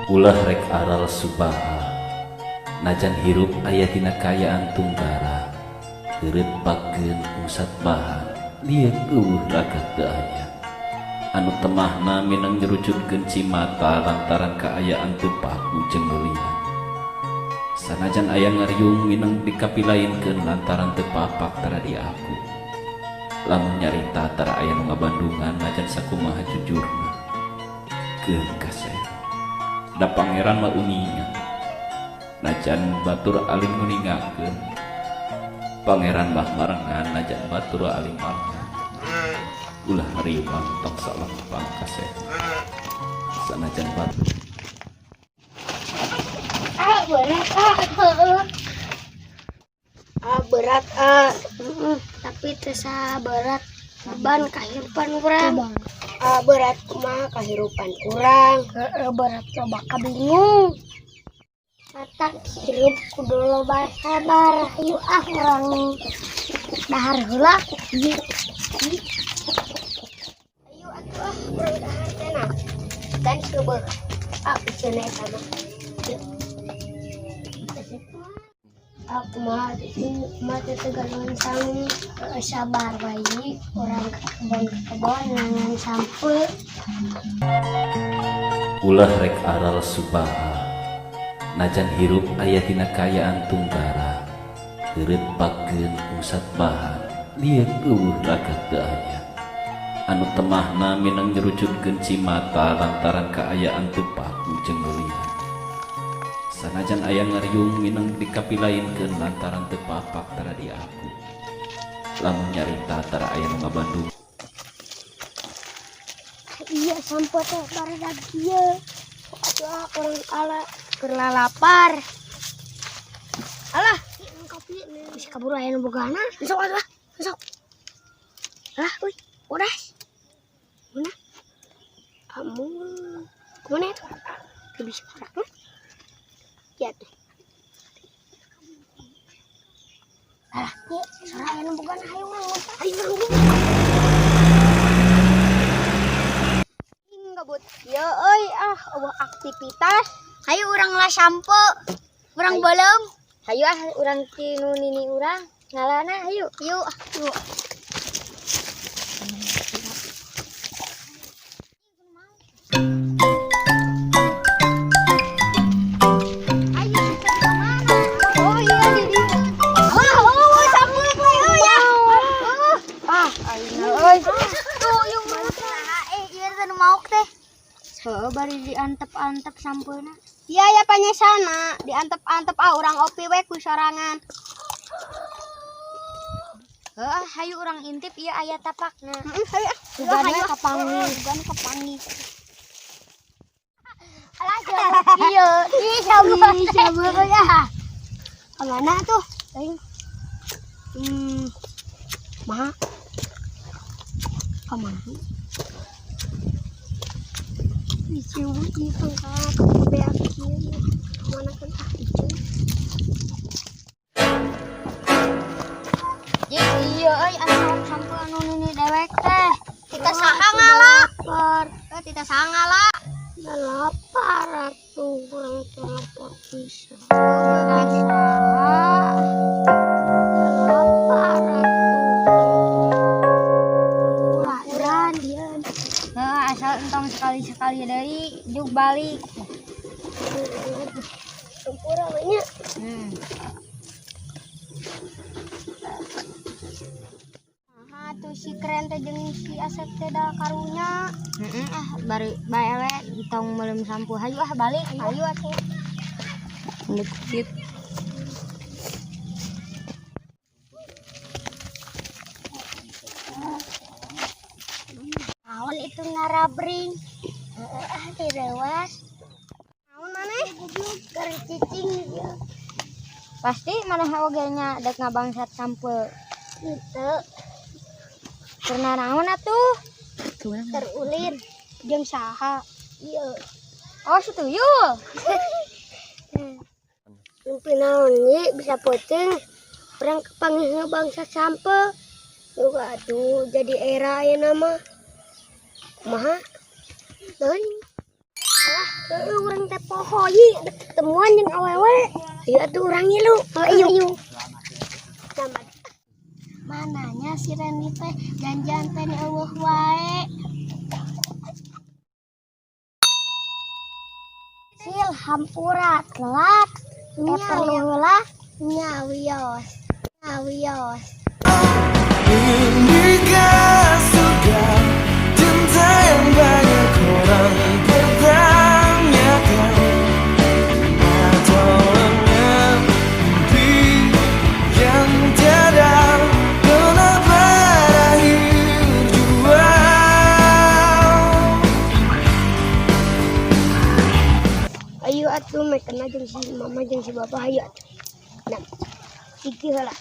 Ulah rek aral subaha, najan hirup aya dina kaayaan tunggara, heureut pakeun usat bahan, lieuk euweuh ragak teu aya. Anu temahna mineng nyerucutkeun cimata lantaran kaayaan teu paku jeung leulian. Sanajan aya ngariung mineng dikapilainkeun lantaran teu papak tara diaku. Lamun nyarita tara aya nu ngabandungan najan sakumaha jujurna. Keun kasep. Da pangeran mah uninga. Najan batur alim nguningakeun. Pangeran mah marengan najan batur alim marengan. Ulah riwang tong salempang kasep. Sanajan batur Ah, berat ah. Heeh. Ah, berat ah. Tapi teu berat beban kahirupan urang. Ah, berat kumaha kahirupan urang. Heeh, berat loba kabingung. Matak hirup kudu loba sabar. Hayu ah urang dahar heula. Ieu. Ayo atuh ah urang dahar teh nah. Dan coba ah piceun eta mah. Yuk. Aku mah mah teu gaduhan sangu. Sabar wae urang ke kebon ke kebon nangan sampeu. Ulah rek aral subaha, najan hirup aya dina kaayaan tunggara, heureut pakeun usat bahan, lieuk euweuh ragak teu aya. Anu temahna mineng nyerucutkeun cimata lantaran kaayaan teu paku jeung leulian. Sanajan aya ngariung mineng dikapilainkeun lantaran teu papak tara diaku. Lamun nyarita tara aya nu ngabandung. Iya sampeu teh baredag kieu. Atuh ah urang ala keur lalapar. Alah, kopi bisa kabur aya nu bogana. Sok atuh ah, sok. Alah, euy, udah. Mana? Amun. Kemana itu? Teu bisa gerak. Ya tuh. Alah, ieu sora aya nu bogana hayu urang lompat. Hayu urang Gabut ya euy ah euweuh aktivitas. Hayu urang lah sampeu. Urang beuleum. Hayu ah urang ti nu nini urang ngalana hayu. Yuk, yuk. Ayo kita ke mana? Oh iya di dieu. Wah, oh sampeu we euy ya. Ah, ayeuna euy. Tuh, yuk. Nah, ieu teh nu maok teh. Heuh bari diantep-antep sampeuna. Iya ya panyesana, diantep-antep ah urang opi we ku sorangan. Heuh, hayu urang intip ieu aya tapakna. Heeh, hayu ah. Sugan we Hayu. kapanggih. Sugan kapanggih. Alah ieu, ih sampeu. Ih, sampeu ya. Kemana tuh? Aing. Ma. Kemana? Ieu ieu pangkalan beak kieu. Kemana kan ah ieu. Iya euy anu maok sampeu anu nini dewek teh. Kita saha ngala? Lapar. Eh, kita saha ngala? Ya lapar atuh, urang teh lapar pisan. Lapar atuh. Ukuran Heuh, asal entong sekali-sekali deui juk balik. Tempura we nya. Aha tuh si keren teh jeung si Asep teh da karunya. Heeh ah bari bae we entong meuleum sampu hayu ah balik. Hayu atuh. Dikit. Naon itu ngarabring? Heeh ah direwas. Naon maneh? Goblok keur cicing ieu. Pasti maneh oge nya dek ngabangsat sampeu. Henteu Karena naon atuh? terulin jeung saha? Ieu. Oh, si tuyul. Mimpi naon ye bisa peuting. Urang kapanggih bangsa sampeu. Duh, aduh jadi era ayeuna mah. Kumaha? Teuing. Alah, Heeh, urang teh poho ieu dek ketemuan jeung awewe. Ayo atuh urang ngilu. Oh, ayo. Nama Mananya si Reni teh janjian teh ni euweuh wae. Sil hampura telat. Teh perlu heula. Nya wios. Nya wios. Inikah surga cinta yang banyak orang pertanyakan, atau hanya mimpi yang tiada pernah berakhir jua? Ayo atuh mekena jeung si mama jeung si bapak, ayo atuh. Nah, iki heula.